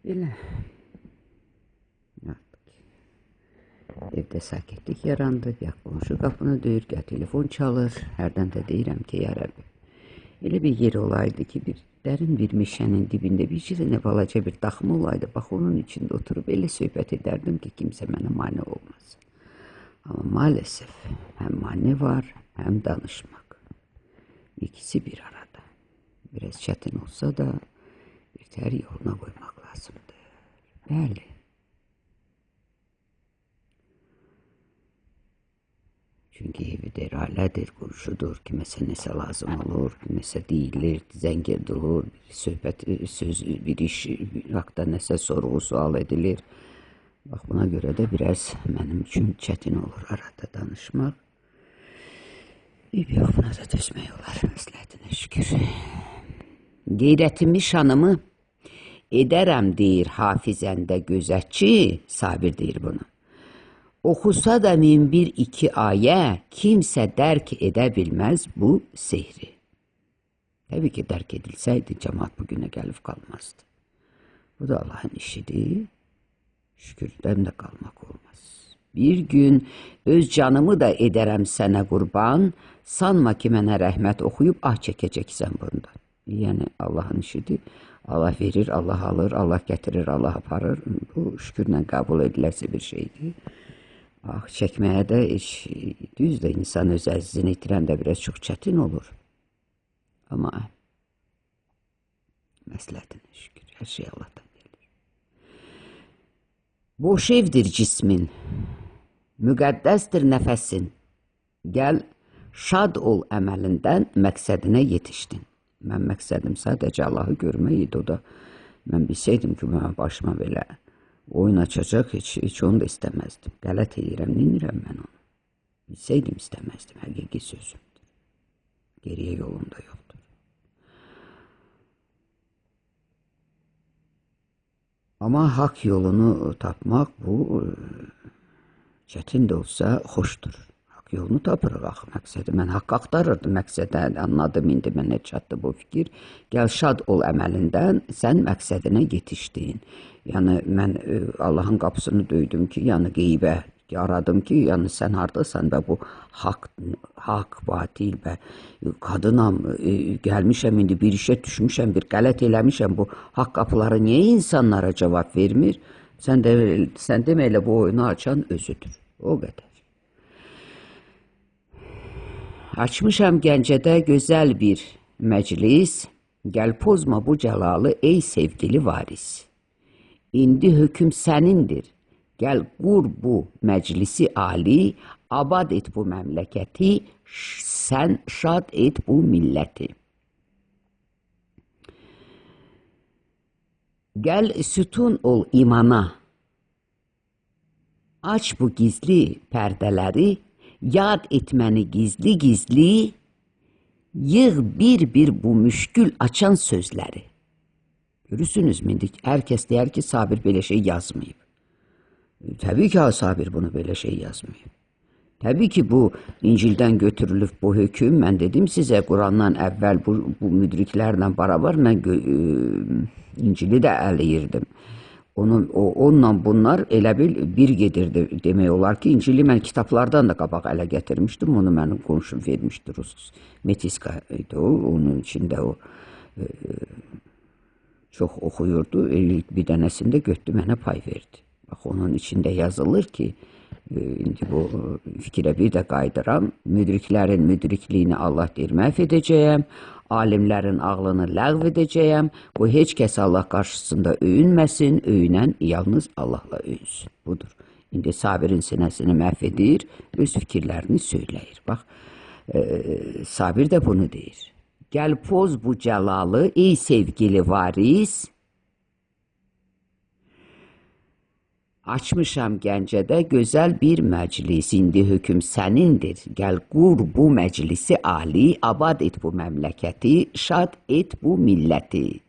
Belə. Artıq evdə sakitlik yarandı. Gah qonşu qapını döyür, gah telefon çalır. Hərdən də deyirəm ki, ya Rəbbi, elə bir yer olaydı ki, bir dərin bir meşənin dibində bir dənə balaca bir daxma olaydı. Bax, onun içində oturub elə söhbət edərdim ki, kimsə mənə mane olmaz. Amma maalesef həm mane var, həm danışmaq. İkisi bir arada. Biraz çətin olsa da bir tər yoluna qoymaq lazımdır. Bəli. Çünki evidir, ailədir, qonşudur, kiməsə nəsə lazım olur, kiməsə deyilir, zəng edilir, bir söhbət, söz, bir iş haqda nəsə sorğu sual edilir. Bax, buna görə də biraz mənim üçün çətin olur arada danışmaq. Yox, buna da dözmək olar, məsləhətinə şükür. Qeyrətimi, şanımı edərəm, deyir hafizəndə gözətçi, Sabir deyir bunu. Oxusa da 1001-2 ayə, kimsə dərk edə bilməz bu sehri. Təbii ki, dərk edilsəydi, cəmaat bugünə gəlib qalmazdı. Bu da Allahın işidir. Şükürdən də qalmaq olmaz. Bir gün öz canımı da edərəm sənə qurban, sanma ki, mənə rəhmət oxuyub ah çəkəcəksən bundan. Yəni, Allahın işidir. Allah verir, Allah alır, Allah gətirir, Allah aparır. Bu, şükürlə qəbul edilərsə bir şeydir. Ah, çəkməyə də heç, düz də insan öz əzizini itirəndə biraz çox çətin olur. Amma məsləhətinə şükür, hər şey Allahdan gəlir. Boş evdir cismin, müqəddəsdir nəfəsin. Gəl, şad ol əməlindən, məqsədinə yetişdin. Mən məqsədim sadəcə Allahı görmək idi, o da mən bilsəydim ki, mən başıma belə oyun açacaq, heç onu da istəməzdim. Qələt edirəm, neynirəm mən onu? Bilsəydim istəməzdim, həqiqi sözümdür. Geriyə yolum da yoxdur. Amma haqq yolunu tapmaq bu çətin də olsa xoşdur. Haqq yolunu tapırıq axı, məqsədi. Mən haqq axtarırdım, məqsədə anladım, indi mənə çatdı bu fikir. Gəl şad ol əməlindən, sən məqsədinə yetişdin. Yəni, mən Allahın qapısını döydüm ki, yəni qeybə aradım ki, yəni sən hardasan və bu haqq, batil və qadınam, gəlmişəm indi bir işə düşmüşəm, bir qələt eləmişəm, bu haqq qapıları niyə insanlara cavab vermir? Sən demə elə bu oyunu açan özüdür. O qədər. Açmışam Gəncədə gözəl bir məclis, gəl pozma bu cəlalı ey sevgili varis. İndi hökm sənindir, gəl qur bu məclisi ali, abad et bu məmləkəti, sən şad et bu milləti. Gəl sütun ol imana, aç bu gizli pərdələri, yad etməni gizli-gizli, yığ bir-bir bu müşkül açan sözləri. Görürsünüz mü indi? Hər kəs deyər ki, Sabir belə şey yazmayıb. Təbii ki, Sabir bunu belə şey yazmayıb. Təbii ki, bu İncildən götürülüb bu hökm. Mən dedim sizə, Qurandan əvvəl bu müdriklərlə beraber mən İncili də ələyirdim. Onunla bunlar elə bil bir gedirdi demək olar ki, İncili mən kitablardan da qabaq ələ gətirmişdim. Onu mənim qonşum vermişdi, Rus Metiska idi o. Onun içində o çox oxuyurdu. Bir dənəsində götürdü, mənə pay verdi. Bax, onun içində yazılır ki, indi bu fikirə bir də qayıdıram. Müdriklərin müdrikliyini Allah deyir, məhv edəcəyəm. Alimlərin ağlını ləğv edəcəyəm. Bu, heç kəs Allah qarşısında öyünməsin, öyünən yalnız Allahla öyünsün. Budur. İndi Sabirin sinəsini məhv edir, öz fikirlərini söyləyir. Bax, Sabir də bunu deyir. Gəl poz bu cəlalı, ey sevgili varis. Açmışam Gəncədə gözəl bir məclis, indi hökm sənindir. Gəl qur bu məclisi ali, abad et bu məmləkəti, şad et bu milləti.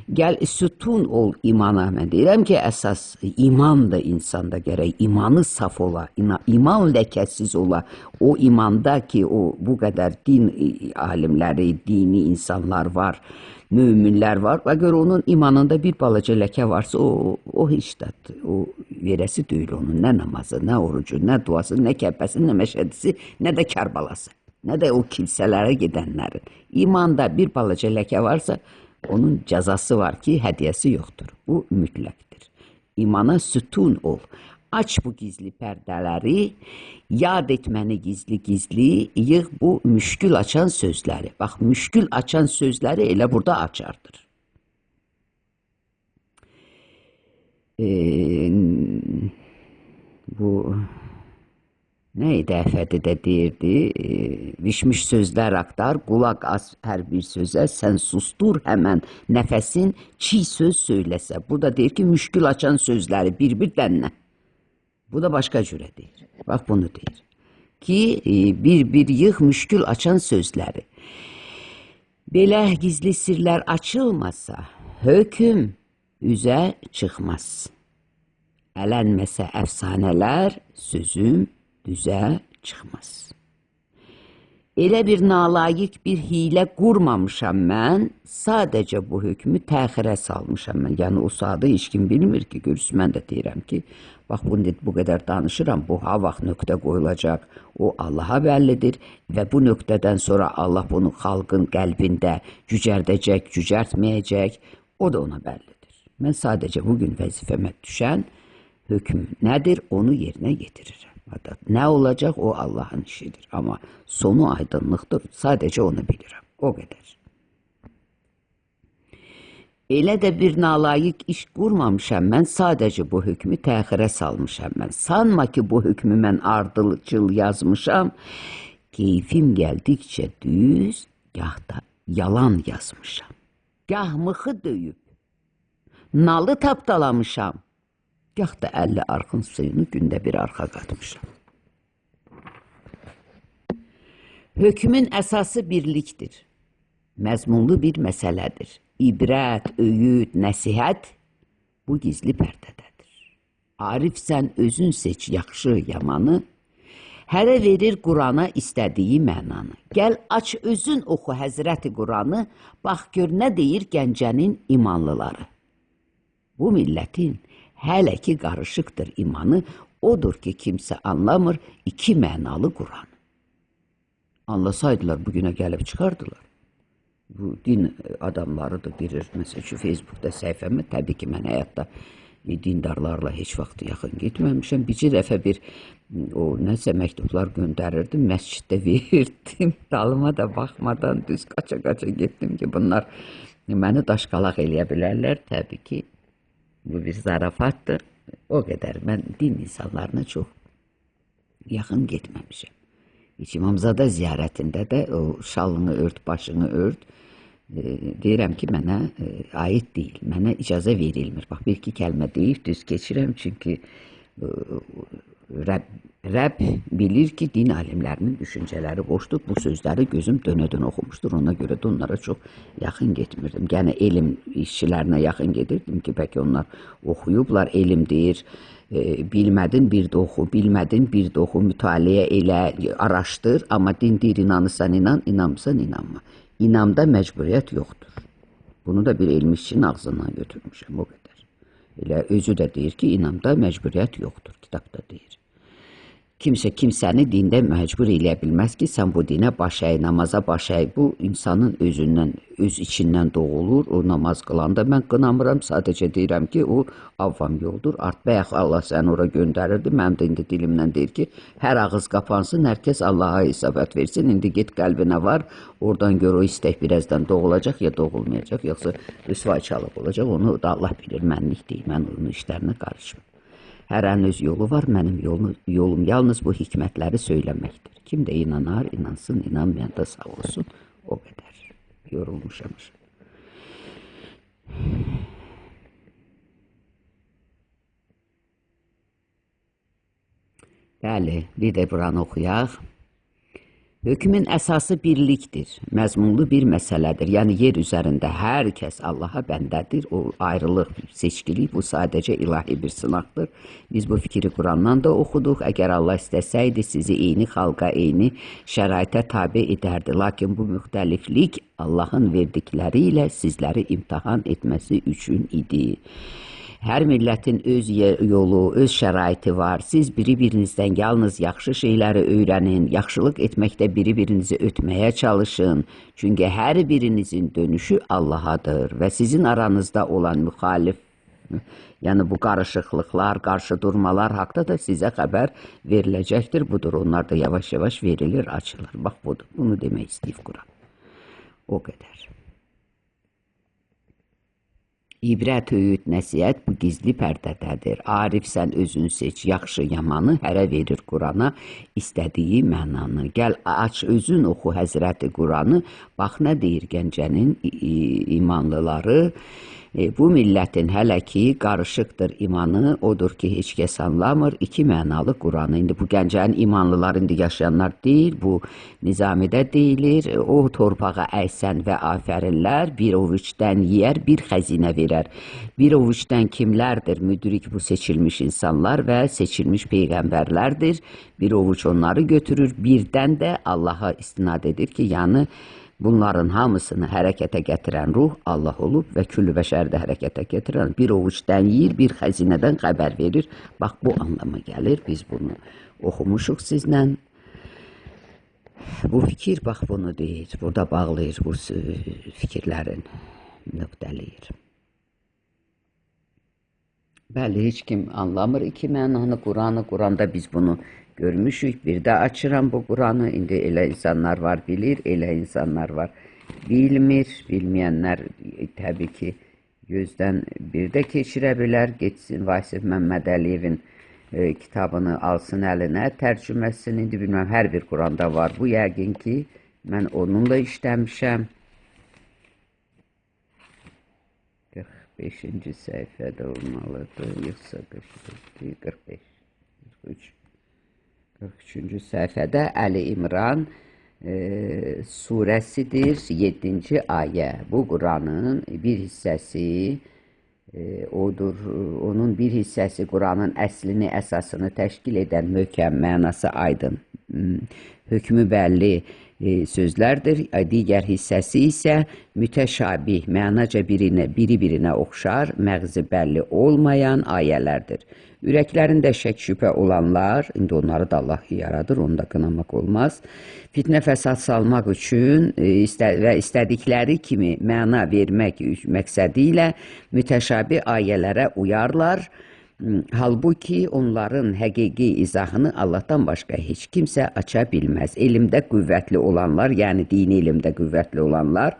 Gəl sütun ol imana. Mən deyirəm ki, əsas iman da insanda gərək. İmanı saf ola, iman ləkəsiz ola. O imanda ki, o bu qədər din alimləri, dini insanlar var, möminlər var. Və gör onun imanında bir balaca ləkə varsa, o heç də o verəsi deyil onun. Nə namazı, nə orucu, nə duası, nə kəbəsi, nə məşədisi, nə də Kərbalası, nə də o kilsələrə gedənlərin. İmanda bir balaca ləkə varsa, onun cəzası var ki, hədiyyəsi yoxdur. Bu mütləqdir. İmana sütun ol. Aç bu gizli pərdələri, yad et məni gizli-gizli, yığ bu müşkül açan sözləri. Bax, müşkül açan sözləri elə burada açardır. Bu nə idi Əfədi də deyirdi, bişmiş sözlər aktar, qulaq as hər bir sözə, sən sustur həmən nəfəsin, çiğ söz söyləsə. Burada deyir ki, müşkül açan sözləri bir-bir dənlə. Bu da başqa cürə deyir. Bax, bunu deyir. Ki, bir-bir yığ müşkül açan sözləri. Belə gizli sirlər açılmasa, hökm üzə çıxmaz. Ələnməsə əfsanələr, sözüm düzə çıxmaz. Elə bir nalayiq bir hiylə qurmamışam mən, sadəcə bu hökmü təxirə salmışam mən. Yəni, o saatı heç kim bilmir ki, görürsünüz, mən də deyirəm ki, bax, bunu bu qədər danışıram, bu ha vaxt nöqtə qoyulacaq, o Allaha bəllidir və bu nöqtədən sonra Allah bunu xalqın qəlbində cücərdəcək, cücərtməyəcək, o da ona bəllidir. Mən sadəcə bugün vəzifəmə düşən hökm nədir, onu yerinə yetirirəm. Nə olacaq, o Allahın işidir. Amma sonu aydınlıqdır. Sadəcə onu bilirəm. O qədər. Elə də bir nalayiq iş qurmamışam mən, sadəcə bu hökmü təxirə salmışam mən. Sanma ki, bu hökmü mən ardıcıl yazmışam. Keyfim gəldikcə düz, gah da yalan yazmışam. Gah mıxı döyüb, nalı tapdalamışam. Gah da 50 arxın suyunu gündə bir arxa qatmışam. Hökmün əsası birlikdir. Məzmunlu bir məsələdir. İbrət, öyüd, nəsihət bu gizli pərdədədir. Arif sən özün seç yaxşı, yamanı. Hərə verir Qurana istədiyi mənanı. Gəl aç özün oxu Həzrəti Quranı, bax gör nə deyir Gəncənin imanlıları. Bu millətin hələ ki qarışıqdır imanı, odur ki, kimsə anlamır iki mənalı Quranı. Anlasaydılar, bugünə gəlib çıxardılar. Bu din adamları da girir. Məsəl üçün, Facebookda səhifəmə, təbii ki, mən həyatda dindarlarla heç vaxt yaxın getməmişəm. Bir dəfə bir o nəsə məktublar göndərirdim, məsciddə verirdim. Dalıma da baxmadan düz qaça-qaça getdim ki, bunlar məni daşqalaq eləyə bilərlər. Təbii ki, bu bir zarafatdır. O qədər mən din insanlarına çox yaxın getməmişəm. Heç İmamzada ziyarətində də o şalını ört, başını ört. Deyirəm ki, mənə aid deyil, mənə icazə verilmir. Bax, bir iki kəlmə deyib düz keçirəm, çünki Rəbb bilir ki, din alimlərinin düşüncələri boşdur. Bu sözləri gözüm dönə-dönə oxumuşdur. Ona görə də onlara çox yaxın getmirdim. Yəni, elm işçilərinə yaxın gedirdim ki, bəlkə onlar oxuyublar, elm deyir, bilmədin bir də oxu, bilmədin bir də oxu, mütaliə elə, araşdır. Amma din deyir, inanırsan inan, inanmırsan inanma. İnamda məcburiyyət yoxdur. Bunu da bir elm işçinin ağzından götürmüşəm, o qədər. Elə özü də deyir ki, inamda məcburiyyət yoxdur, kitabda deyir. Kimsə kimsəni dində məcbur eləyə bilməz ki, sən bu dinə baş əy, namaza baş əy. Bu insanın özündən, öz içindən doğulur. O namaz qılanda mən qınamıram, sadəcə deyirəm ki, o avvam yoldur. Art bayaq Allah səni ora göndərirdi. Mənim də indi dilimdən deyir ki, hər ağız qapansın, hər kəs Allaha hesabat versin. İndi get qəlbinə var, oradan gör o istək birazdan doğulacaq ya doğulmayacaq, yoxsa rüsvayçalıq olacaq. Onu da Allah bilir, mənlik deyil, mən onun işlərinə qarışmıram. Hərənin öz yolu var, mənim yolum yalnız bu hikmətləri söyləməkdir. Kim də inanar, inansın, inanmayan da sağ olsun, o qədər. Yorulmuşam. Bəli, bir də buranı oxuyaq. Hökmün əsası birlikdir, məzmunlu bir məsələdir. Yəni, yer üzərində hər kəs Allaha bəndədir. O ayrılıq, seçkilik, bu sadəcə ilahi bir sınaqdır. Biz bu fikri Qurandan da oxuduq. Əgər Allah istəsəydi, sizi eyni xalqa, eyni şəraitə tabe edərdi. Lakin bu müxtəliflik Allahın verdikləri ilə sizləri imtahan etməsi üçün idi. Hər millətin öz yolu, öz şəraiti var. Siz biri-birinizdən yalnız yaxşı şeyləri öyrənin, yaxşılıq etməkdə biri-birinizi ötməyə çalışın. Çünki hər birinizin dönüşü Allahadır və sizin aranızda olan müxalif, yəni bu qarışıqlıqlar, qarşı durmalar haqda da sizə xəbər veriləcəkdir. Budur, onlar da yavaş-yavaş verilir, açılır. Bax budur, bunu demək istəyir Quran. O qədər. İbrət, öyüd, nəsihət bu gizli pərdədədir. Arif sən özün seç, yaxşı, yamanı hərə verir Qurana istədiyi mənanı. Gəl aç özün oxu Həzrəti Quranı, bax nə deyir Gəncənin imanlıları. Bu millətin hələ ki qarışıqdır imanı, odur ki heç kəs anlamır iki mənalı Quranı. İndi bu Gəncənin imanlıları indi yaşayanlar deyil, bu Nizamidə deyilir. O torpağa əysən və afərinlər bir ovucdan yeyər, bir xəzinə verər. Bir ovucdan kimlərdir? Müdrik bu seçilmiş insanlar və seçilmiş peyğəmbərlərdir. Bir ovuc onları götürür, birdən də Allaha istinad edir ki, yəni bunların hamısını hərəkətə gətirən ruh Allah olub və küllü bəşəri də hərəkətə gətirən bir ovucdan yeyir, bir xəzinədən xəbər verir. Bax, bu anlama gəlir. Biz bunu oxumuşuq sizlə. Bu fikir, bax, bunu deyir. Burada bağlayır bu fikirlərin nöqtəliyir. Bəli, heç kim anlamır iki mənanı Quranı. Quranda biz bunu görmüşük. Bir də açıram bu Quranı. İndi elə insanlar var bilir, elə insanlar var bilmir. Bilməyənlər təbii ki gözdən bir də keçirə bilər. Getsin Vasif Məmmədəliyevin kitabını alsın əlinə, tərcüməsini. İndi bilməm, hər bir Quranda var. Bu yəqin ki, mən onunla işləmişəm. 45-ci səhifədə olmalıdır. Yoxsa 44, 45, 43. 43-cü səhifədə Əli İmran surəsidir, 7-ci ayə. Bu Quranın bir hissəsi odur. Onun bir hissəsi Quranın əslini, əsasını təşkil edən möhkəm, mənası aydın, hökmü bəlli sözlərdir. Digər hissəsi isə mütəşabih, mənaca biri-birinə oxşar, məğzi bəlli olmayan ayələrdir. Ürəklərində şək şübhə olanlar, indi onları da Allah yaradır, onu da qınamaq olmaz, fitnə fəsad salmaq üçün və istədikləri kimi məna vermək məqsədi ilə mütəşabih ayələrə uyarlar. Halbuki onların həqiqi izahını Allahdan başqa heç kimsə aça bilməz. Elmdə qüvvətli olanlar, yəni dini elmdə qüvvətli olanlar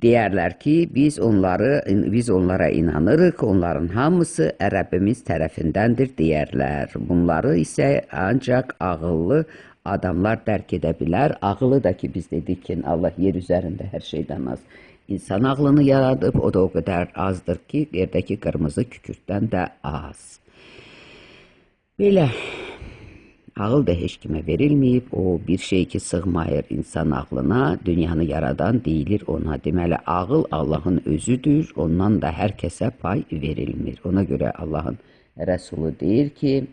deyərlər ki, biz onlara inanırıq, onların hamısı Rəbbimiz tərəfindəndir deyərlər. Bunları isə ancaq ağıllı adamlar dərk edə bilər. Ağılı da ki, biz dedik ki, Allah yer üzərində hər şeydən az İnsan ağlını yaradıb, o da o qədər azdır ki, yerdəki qırmızı kükürddən də az. Belə, ağıl da heç kimə verilməyib, o bir şey ki, sığmayır insan ağlına, dünyanı yaradan deyilir ona. Deməli, ağıl Allahın özüdür, ondan da hər kəsə pay verilmir. Ona görə Allahın Rəsulu deyir ki,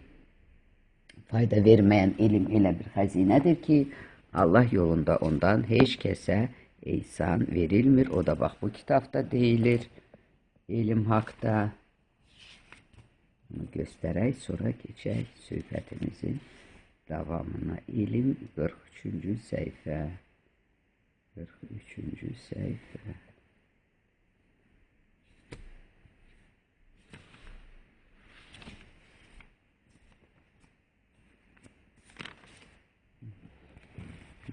fayda verməyən elm elə bir xəzinədir ki, Allah yolunda ondan heç kəsə ehsan verilmir. O da bax bu kitabda deyilir. Elm haqda. Bunu göstərək, sonra keçək söhbətimizin davamına. Elm 43-cü səhifə. 43-cü səhifə.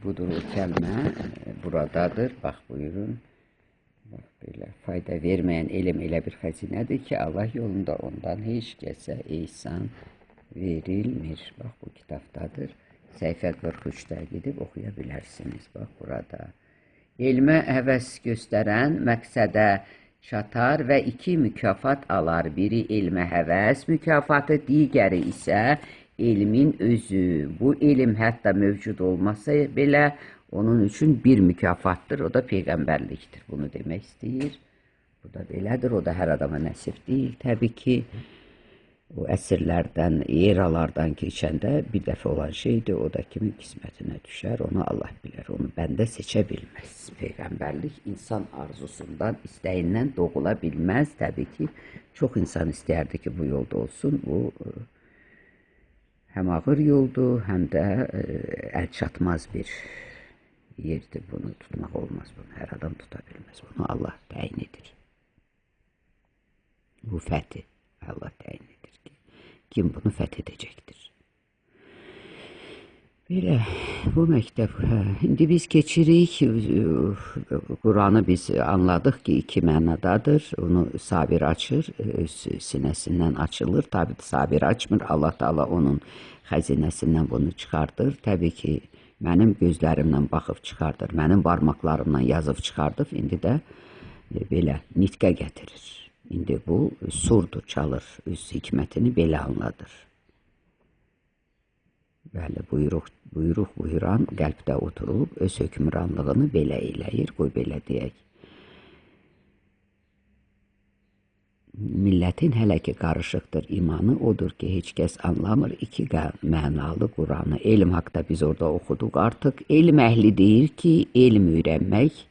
Budur o kəlmə, buradadır. Bax, buyurun. Bax, belə fayda verməyən elm elə bir xəzinədir ki, Allah yolunda ondan heç kəsə ehsan verilmir. Bax, bu kitabdadır. Səhifə 43-də gedib oxuya bilərsiniz. Bax, burada. Elmə həvəs göstərən məqsədə çatar və iki mükafat alar. Biri elmə həvəs mükafatı, digəri isə Elmin özü. Bu elm hətta mövcud olmasa belə onun üçün bir mükafatdır. O da peyğəmbərlikdir. Bunu demək istəyir. Bu da belədir. O da hər adama nəsib deyil. Təbii ki, o əsrlərdən, eralardan keçəndə bir dəfə olan şeydir. O da kimin qismətinə düşər, onu Allah bilər. Onu bəndə seçə bilməz. Peyğəmbərlik insan arzusundan, istəyindən doğula bilməz. Təbii ki, çox insan istəyərdi ki, bu yolda olsun. Bu həm ağır yoldur, həm də əl çatmaz bir yerdir. Bunu tutmaq olmaz. Bunu hər adam tuta bilməz. Bunu Allah təyin edir. Bu fəthi Allah təyin edir ki, kim bunu fəth edəcəkdir. Belə, bu məktəb, indi biz keçirik, Quranı biz anladıq ki, iki mənadadır, onu Sabir açır, öz sinəsindən açılır, tabi Sabir açmır, Allah Teala onun xəzinəsindən bunu çıxardır. Təbii ki, mənim gözlərimlə baxıb çıxardır, mənim barmaqlarımla yazıb çıxardır, indi də belə nitqə gətirir. İndi bu surdur, çalır, öz hikmətini belə anladır. Bəli, buyruq buyuran qəlbdə oturub öz hökmranlığını belə eləyir, qoy belə deyək. Millətin hələ ki qarışıqdır imanı, odur ki, heç kəs anlamır iki mənalı Quranı. Elm haqda biz orada oxuduq artıq. Elm əhli deyir ki, elm öyrənmək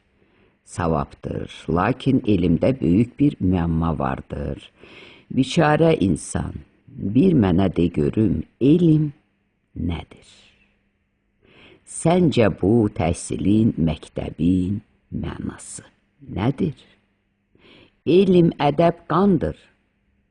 savabdır. Lakin elmdə böyük bir müəmma vardır. Biçarə insan, bir mənə de görüm, elm nədir? Səncə bu təhsilin, məktəbin mənası nədir? Elm ədəb qandır,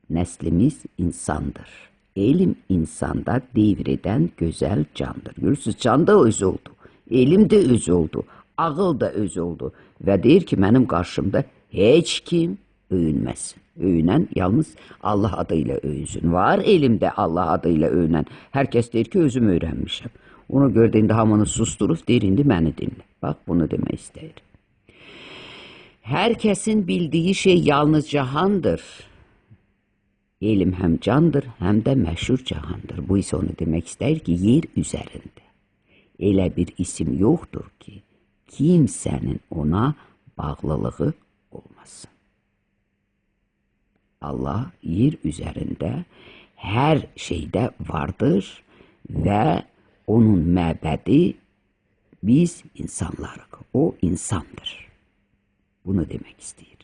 nəslimiz insandır. Elm insanda devr edən gözəl candır. Görürsünüz, can da özü oldu, elm də özü oldu, ağıl da özü oldu. Və deyir ki, mənim qarşımda heç kim öyünməsin. Öyünən yalnız Allah adı ilə öyünsün. Var elmdə Allah adı ilə öyünən. Hər kəs deyir ki, özüm öyrənmişəm. Ona görə də indi hamını susturub, deyir, indi məni dinlə. Bax, bunu demək istəyir. Hər kəsin bildiyi şey yalnız cahandır. Elm həm candır, həm də məşhur cahandır. Bu isə onu demək istəyir ki, yer üzərində elə bir isim yoxdur ki, kimsənin ona bağlılığı olmasın. Allah yer üzərində hər şeydə vardır və onun məbədi biz insanlarıq. O insandır. Bunu demək istəyir.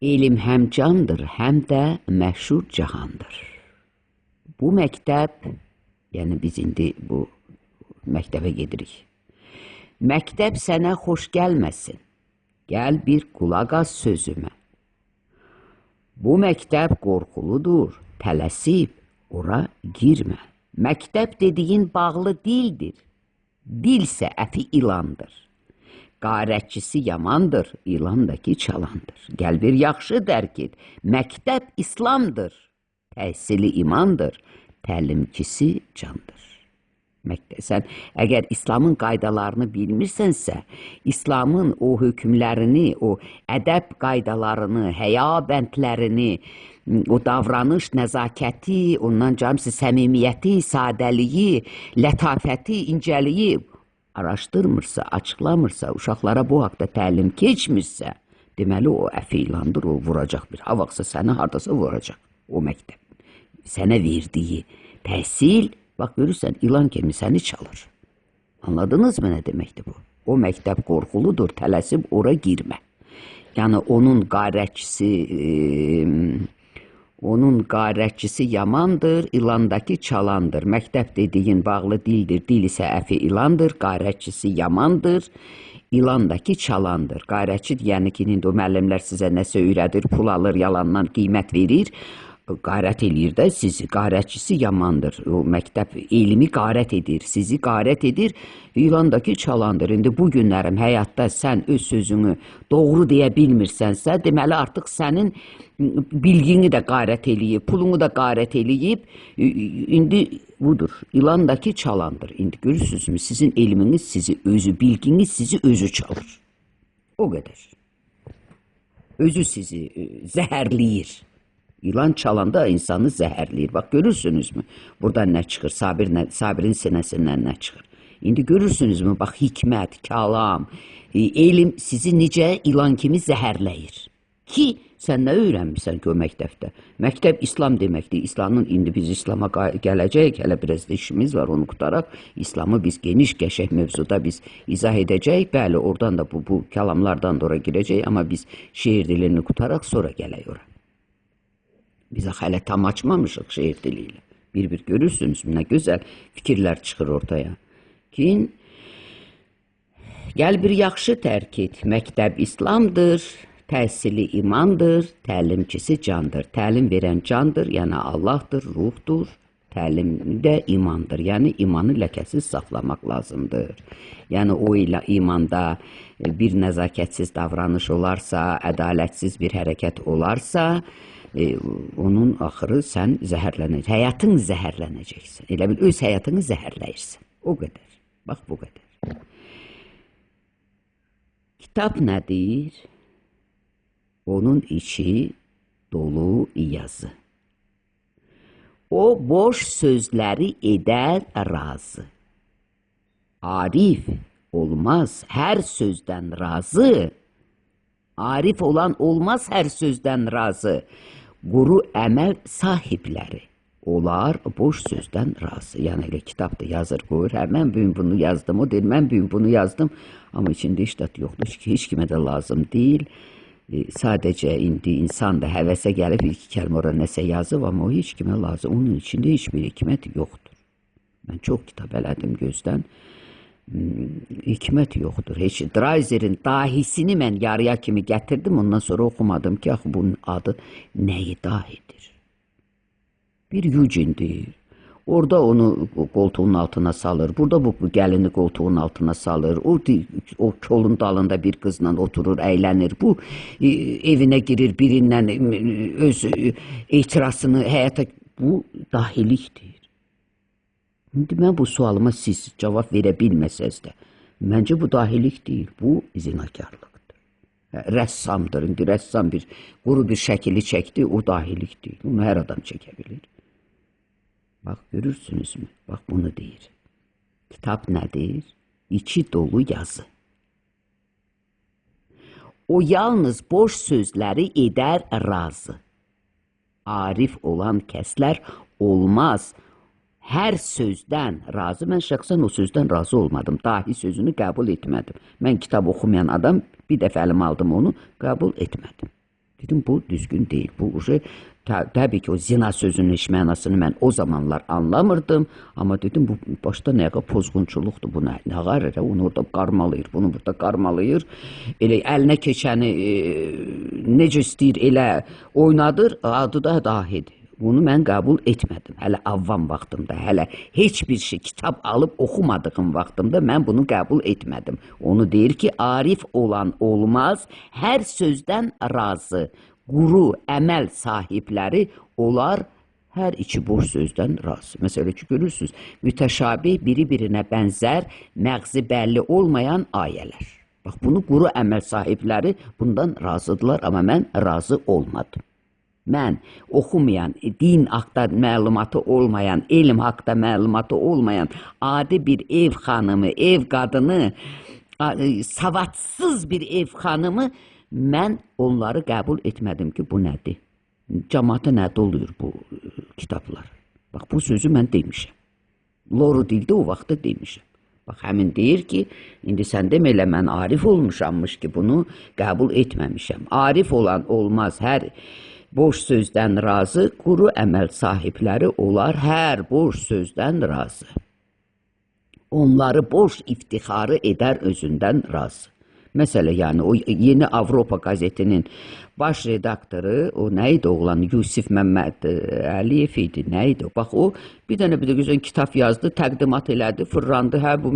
Elm həm candır, həm də məşhur cahandır. Bu məktəb, yəni biz indi bu məktəbə gedirik. Məktəb sənə xoş gəlməsin. Gəl bir qulaq as sözümə. Bu məktəb qorxuludur, tələsib, ora girmə. Məktəb dediyin bağlı dildir. Dilsə əfi ilandır. Qarətçisi yamandır, ilan da ki çalandır. Gəl bir yaxşı dərk et. Məktəb İslamdır, təhsili imandır, təlimçisi candır. Sən əgər İslamın qaydalarını bilmirsənsə, İslamın o hökmlərini, o ədəb qaydalarını, həya bəndlərini, o davranış nəzakəti, ondan camsi səmimiyyəti, sadəliyi, lətafəti, incəliyi araşdırmırsa, açıqlamırsa, uşaqlara bu haqda təlim keçmirsə, deməli o əfi ilandır, o vuracaq bir. Ha vaxtsa səni hardasa vuracaq o məktəb. Sənə verdiyi təhsil, bax görürsən, ilan kimi səni çalır. Anladınız mı nə deməkdir bu? O məktəb qorxuludur, tələsib ora girmə. Yəni onun qarətçisi yamandır, ilandakı çalandır. Məktəb dediyin bağlı dildir, dil isə əfi ilandır, qarətçisi yamandır, ilandakı çalandır. Qarətçi yəni ki, indi o müəllimlər sizə nəsə öyrədir, pul alır, yalandan qiymət verir. Qarət eləyir də sizi, qarətçisi yamandır. O məktəb elmi qarət edir, sizi qarət edir, ilandakı çalandır. İndi bu günlərim həyatda sən öz sözünü doğru deyə bilmirsənsə, deməli artıq sənin bilgini də qarət eləyib, pulunu da qarət eləyib. İndi budur, ilandakı çalandır. İndi görürsünüzmü, sizin elminiz sizi özü, bilginiz sizi özü çalır. O qədər. Özü sizi zəhərləyir. İlan çalanda insanı zəhərləyir. Bax, görürsünüzmü? Buradan nə çıxır? Sabirin sinəsindən nə çıxır? İndi görürsünüzmü? Bax, hikmət, kəlam, elm sizi necə ilan kimi zəhərləyir. Ki, sən nə öyrənmirsən ki o məktəbdə? Məktəb İslam deməkdir. İslamın, indi biz İslama gələcəyik, hələ biraz da işimiz var, onu qutaraq İslamı biz geniş, qəşəng mövzuda biz izah edəcəyik. Bəli, oradan da bu kəlamlardan da ora girəcəyik, amma biz şeir dilini qutaraq sonra gələk ora. Biz axı hələ tam açmamışıq şeir dili ilə. Bir-bir görürsünüz, nə gözəl fikirlər çıxır ortaya. Ki, gəl bir yaxşı tərk et, məktəb İslamdır, təhsili imandır, təlimçisi candır. Təlim verən candır, yəni Allahdır, ruhdur. Təlim də imandır, yəni imanı ləkəsiz saxlamaq lazımdır. Yəni o ilə imanda bir nəzakətsiz davranış olarsa, ədalətsiz bir hərəkət olarsa, onun axırı sən zəhərlənəcəksən, həyatın zəhərlənəcəksən. Elə bil öz həyatını zəhərləyirsən. O qədər. Bax, bu qədər. Kitab nə deyir? Onun içi dolu yazı. O boş sözləri edər razı. Arif olmaz hər sözdən razı. Arif olan olmaz hər sözdən razı. Quru əməl sahibləri olar boş sözdən razı. Yəni elə kitabda yazır, qoyur. Hə, mən bugün bunu yazdım, o deyir, mən bugün bunu yazdım. Amma içində heç zat yoxdur ki, heç kimə də lazım deyil. Sadəcə indi insan da həvəsə gəlib bir iki kəlmə ora nəsə yazıb, amma o heç kimə lazım. Onun içində heç bir hikmət yoxdur. Mən çox kitab elədim gözdən. Hikmət yoxdur. Heç Dreyzer'in dahisini mən yarıya kimi gətirdim, ondan sonra oxumadım ki, axı bunun adı nəyi dahidir? Bir Eugene'dir. Orada onu qoltuğun altına salır. Burada bu gəlini qoltuğun altına salır. O kolun dalında bir qızla oturur, əylənir. Bu evinə girir, birindən öz etirazını həyata... Bu dahilikdir. İndi mən bu sualıma siz cavab verə bilməsəz də, məncə bu dahilik deyil, bu zinakarlıqdır. Rəssamdır. İndi rəssam bir quru bir şəkili çəkdi, o dahilik deyil. Onu hər adam çəkə bilir. Bax, görürsünüzmü? Bax, bunu deyir. Kitab nədir? İçi dolu yazı. O yalnız boş sözləri edər razı. Arif olan kəslər olmaz. Hər sözdən razı. Mən şəxsən o sözdən razı olmadım. Dahi sözünü qəbul etmədim. Mən kitab oxumayan adam, bir dəfə əlimə aldım onu, qəbul etmədim. Dedim, bu düzgün deyil. Bu təbii ki, o zina sözünün heç mənasını mən o zamanlar anlamırdım. Amma dedim, bu başda nəyə pozğunçuluqdur, bu nə qarır, onu orada qarmalayır, bunu burada qarmalayır. Elə əlinə keçəni necə istəyir, elə oynadır, adı da dahidir. Bunu mən qəbul etmədim. Hələ avvam vaxtımda, hələ heç bir şey kitab alıb oxumadığım vaxtımda mən bunu qəbul etmədim. Onu deyir ki, arif olan olmaz, hər sözdən razı, quru əməl sahibləri olar, hər içi boş sözdən razı. Məsələ ki, görürsünüz, mütəşabih, biri-birinə bənzər, məğzi bəlli olmayan ayələr. Bax, bunu quru əməl sahibləri bundan razıdırlar, amma mən razı olmadım. Mən oxumayan, din haqda məlumatı olmayan, elm haqda məlumatı olmayan adi bir ev xanımı, ev qadını, savadsız bir ev xanımı mən onları qəbul etmədim ki, bu nədir? Cəmaata nə doluyur bu kitablar? Bax, bu sözü mən demişəm. Loru dildə o vaxtda demişəm. Bax, həmin deyir ki, indi sən demə elə mən arif olmuşammış ki, bunu qəbul etməmişəm. Arif olan olmaz, hər boş sözdən razı, quru əməl sahibləri olar hər boş sözdən razı. Onları boş iftixarı edər özündən razı. Məsələ, yəni o Yeni Avropa qəzetinin baş redaktoru, o nə idi oğlan, Yusif Məmməd Əliyev idi, nə idi? Bax, o bir dənə bir də gözəl kitab yazdı, təqdimat elədi, fırlandı, hə, bu,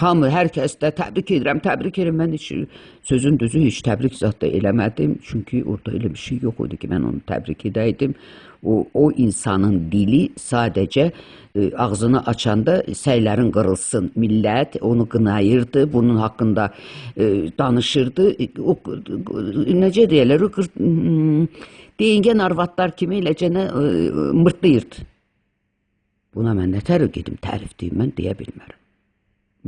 hamı, hər kəs də təbrik edirəm, təbrik edirəm. Mən heç, sözün düzü heç təbrik zat da eləmədim, çünki orada elə bir şey yox idi ki, mən onu təbrik edəydim. O insanın dili sadəcə ağzını açanda səylərin qırılsın, millət onu qınayırdı, bunun haqqında danışırdı. O, necə Necə deyirlər, o deyingən arvadlar kimi eləcə nə mırtlayırdı. Buna mən nə tər gedim, tərif deyim, mən deyə bilmərəm.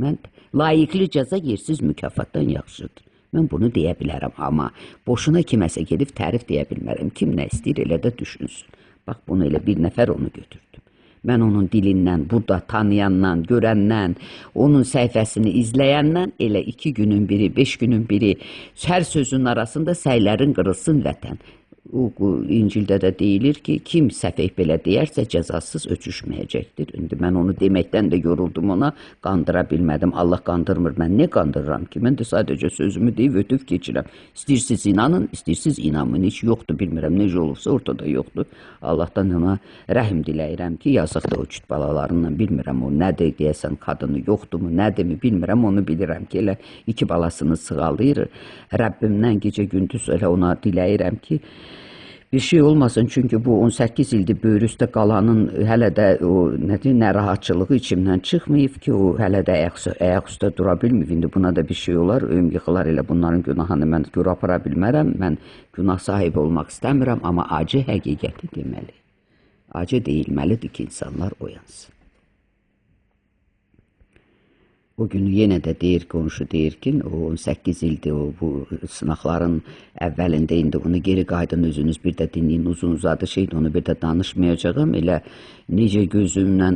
Mən layiqli cəza yersiz mükafatdan yaxşıdır. Mən bunu deyə bilərəm, amma boşuna kiməsə gedib tərif deyə bilmərəm. Kim nə istəyir, elə də düşünsün. Bax, bunu elə bir nəfər onu götürdüm. Mən onun dilindən, burada tanıyandan, görəndən, onun səhifəsini izləyəndən elə 2 günün biri, 5 günün biri, hər sözün arasında səylərin qırılsın vətən. O İncildə də deyilir ki, kim səfeh belə deyərsə cəzasız öçüşməyəcəkdir. İndi mən onu deməkdən də yoruldum ona, qandıra bilmədim. Allah qandırmır, mən nə qandırıram ki? Mən də sadəcə sözümü deyib ötüb keçirəm. İstəyirsiniz inanın, istəyirsiniz inanmayın. Heç yoxdur, bilmirəm, necə olubsa ortada yoxdur. Allahdan ona rəhm diləyirəm ki, yazıqdır o cüt balalarından, bilmirəm o nədir, deyəsən qadını yoxdurmu, nədirmi, bilmirəm, onu bilirəm ki, elə 2 balasını sığallayır. Rəbbimdən gecə gündüz elə ona diləyirəm ki, bir şey olmasın, çünki bu 18 ildir böyrü üstə qalanın hələ də o nədir, narahatçılığı içimdən çıxmayıb ki, o hələ də ayaq üstə dura bilmir. İndi buna da bir şey olar, öyüm yıxılar, elə bunların günahını mən görə apara bilmərəm. Mən günah sahibi olmaq istəmirəm, amma acı həqiqəti deməli. Acı deyilməlidir ki, insanlar oyansın. O günü yenə də deyir, qonşu deyir ki, o 18 ildir o, bu sınaqların əvvəlində, indi onu geri qaydın özünüz bir də dinləyin, uzun uzadı şeydir, onu bir də danışmayacağım. Elə necə gözümlə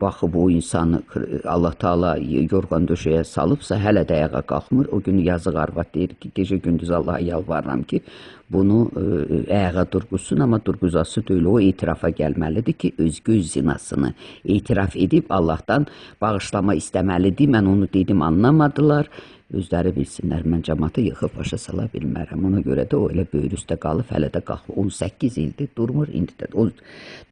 baxıb o insanı Allah Teala yorğan döşəyə salıbsa, hələ də ayağa qalxmır. O günü yazıq arvad deyir ki, gecə gündüz Allaha yalvarıram ki, bunu ayağa durquzsun, amma durquzası deyil, o etirafa gəlməlidir ki, öz göz zinasını etiraf edib Allahdan bağışlama istəməlidir. Mən onu dedim, anlamadılar. Özləri bilsinlər, mən cəmaatı yıxıb başa sala bilmərəm. Ona görə də o elə böyrü üstə qalıb, hələ də qalxır. 18 ildir, durmur, indi də.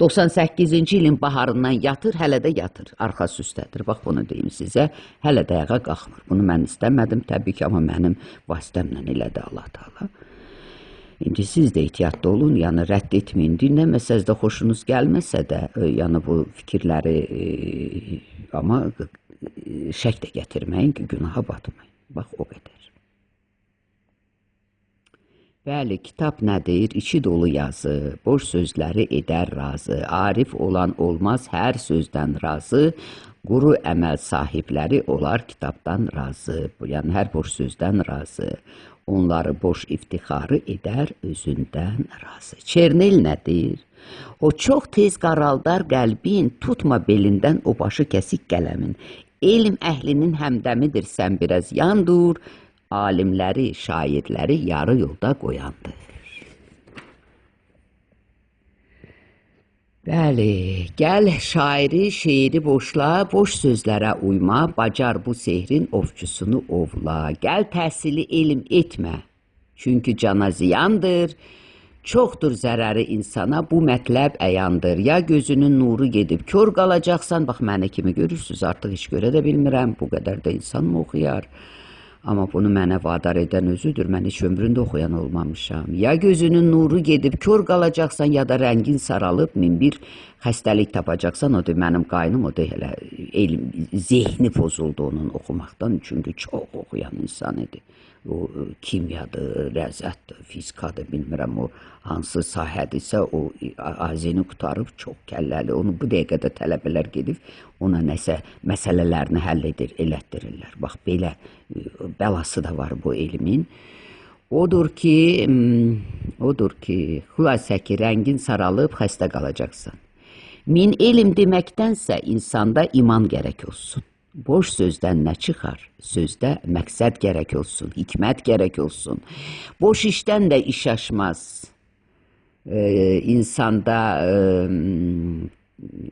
98-ci ilin baharından yatır, hələ də yatır. Arxası üstədir. Bax, bunu deyim sizə, hələ də ayağa qalxmır. Bunu mən istəmədim təbii ki, amma mənim vasitəmlə elədi Allah Teala. İndi siz də ehtiyatlı olun, yəni rədd etməyin, dinləməsəz də xoşunuz gəlməsə də, yəni bu fikirləri, amma şək də gətirməyin ki, günaha batmayın. Bax, o qədər. Bəli, kitab nə deyir? İçi dolu yazı, boş sözləri edər razı, arif olan olmaz hər sözdən razı, quru əməl sahibləri olar kitabdan razı, yəni hər boş sözdən razı. Onları boş iftixarı edər, özündən razı. Çernel nə deyir? O çox tez qaraldar qəlbin, tutma belindən o başı kəsik qələmin. Elm əhlinin həmdəmidir, sən biraz yan dur, alimləri, şairləri yarı yolda qoyandır. Bəli, gəl şairi, şeiri boşla, boş sözlərə uyma, bacar bu sehrin ovçusunu ovla. Gəl təhsili elm etmə, çünki cana ziyandır, çoxdur zərəri insana, bu mətləb əyandır. Ya gözünün nuru gedib kör qalacaqsan, bax məni kimi görürsünüz, artıq heç görə də bilmirəm, bu qədər də insan mı oxuyar? Amma bunu mənə vadar edən özüdür, mən heç ömründə oxuyan olmamışam. Ya gözünün nuru gedib kör qalacaqsan, ya da rəngin saralıb min bir xəstəlik tapacaqsan. O da mənim qaynım, o da elə elm, zehni pozuldu onun oxumaqdan, çünki çox oxuyan insan idi. O kimyadır, rəzətdir, fizikadır, bilmirəm o hansı sahədirsə, o azini qurtarıb çox kəlləli. Onu bu dəqiqədə tələbələr gedib ona nəsə məsələlərini həll edir, elətdirirlər. Bax, belə bəlası da var bu elmin. Odur ki, xülasə ki, rəngin saralıb xəstə qalacaqsan. Min elm deməkdənsə insanda iman gərək olsun. Boş sözdən nə çıxar? Sözdə məqsəd gərək olsun, hikmət gərək olsun. Boş işdən də iş aşmaz. İnsanda,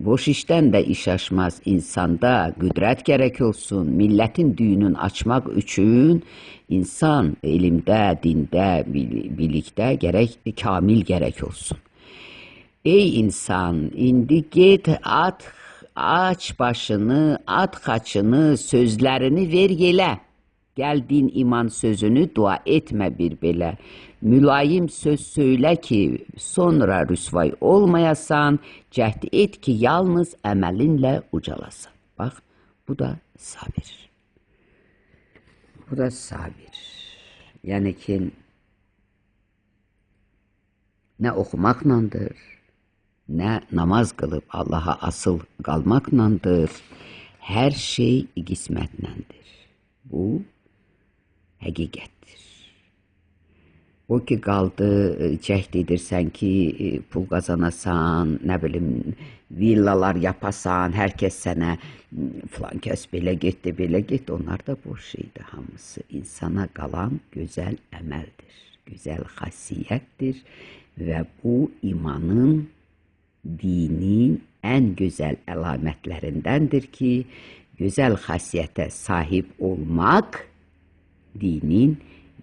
boş işdən də iş aşmaz. İnsanda qüdrət gərək olsun. Millətin düyünün açmaq üçün insan elmdə, dində, bilikdə gərək, kamil gərək olsun. Ey insan, indi get at, aç başını, at xaçını, sözlərini ver yelə. Gəl din iman sözünü dua etmə bir belə. Mülayim söz söylə ki, sonra rüsvay olmayasan, cəhd et ki, yalnız əməlinlə ucalasan. Bax, bu da Sabir. Bu da Sabir. Yəni ki, Nə oxumaqlandır, nə namaz qılıb Allaha asıl qalmaqlandır. Hər şey qismətləndir. Bu həqiqətdir. O ki qaldı, cəhd edirsən ki, pul qazanasan, nə bilim, villalar yapasan, hər kəs sənə filan kəs belə getdi, belə getdi. Onlar da boş şeydir hamısı. İnsana qalan gözəl əməldir, gözəl xasiyyətdir və bu imanın, dinin ən gözəl əlamətlərindəndir ki, gözəl xasiyyətə sahib olmaq dinin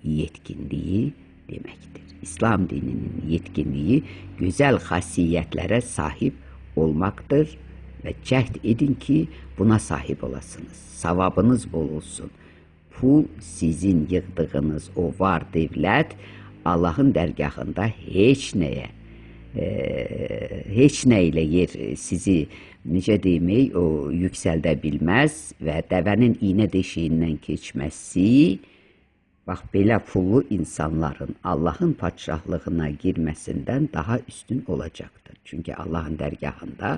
yetkinliyi deməkdir. İslam dininin yetkinliyi gözəl xasiyyətlərə sahib olmaqdır və cəhd edin ki, buna sahib olasınız. Savabınız bol olsun. Pul sizin yığdığınız o var devlət Allahın dərgahında heç nəyə, heç nə ilə yer sizi, necə deyim, o yüksəldə bilməz və dəvənin iynə deşiyindən keçməsi, bax, belə pullu insanların Allahın padşahlığına girməsindən daha üstün olacaqdır. Çünki Allahın dərgahında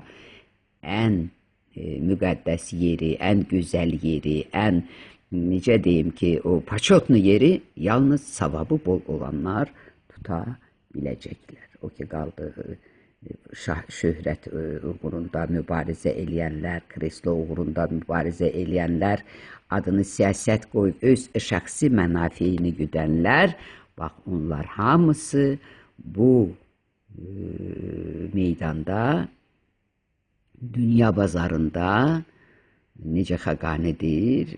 ən müqəddəs yeri, ən gözəl yeri, ən, necə deyim ki, o paçotlu yeri yalnız savabı bol olanlar tuta biləcəklər. O ki, qaldı şöhrət uğrunda mübarizə eləyənlər, kreslo uğrunda mübarizə eləyənlər, adını siyasət qoyub öz şəxsi mənafeyini güdənlər, bax, onlar hamısı bu meydanda, dünya bazarında, necə Xaqani deyir,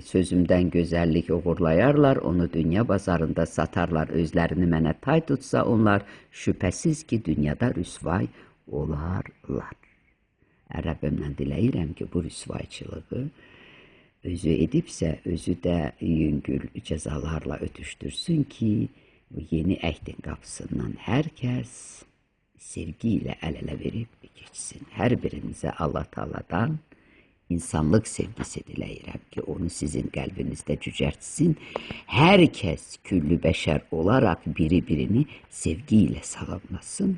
sözümdən gözəllik oğurlayarlar, onu dünya bazarında satarlar, özlərini mənə tay tutsa onlar şübhəsiz ki, dünyada rüsvay olarlar. Rəbbimdən diləyirəm ki, bu rüsvayçılığı özü edibsə, özü də yüngül cəzalarla ötüşdürsün ki, bu yeni əhdin qapısından hər kəs sevgi ilə əl-ələ verib keçsin. Hər birinizə Allah Taala'dan insanlıq sevgisi diləyirəm ki, onu sizin qəlbinizdə cücərtsin. Hər kəs küllü bəşər olaraq biri-birini sevgi ilə salamlasın.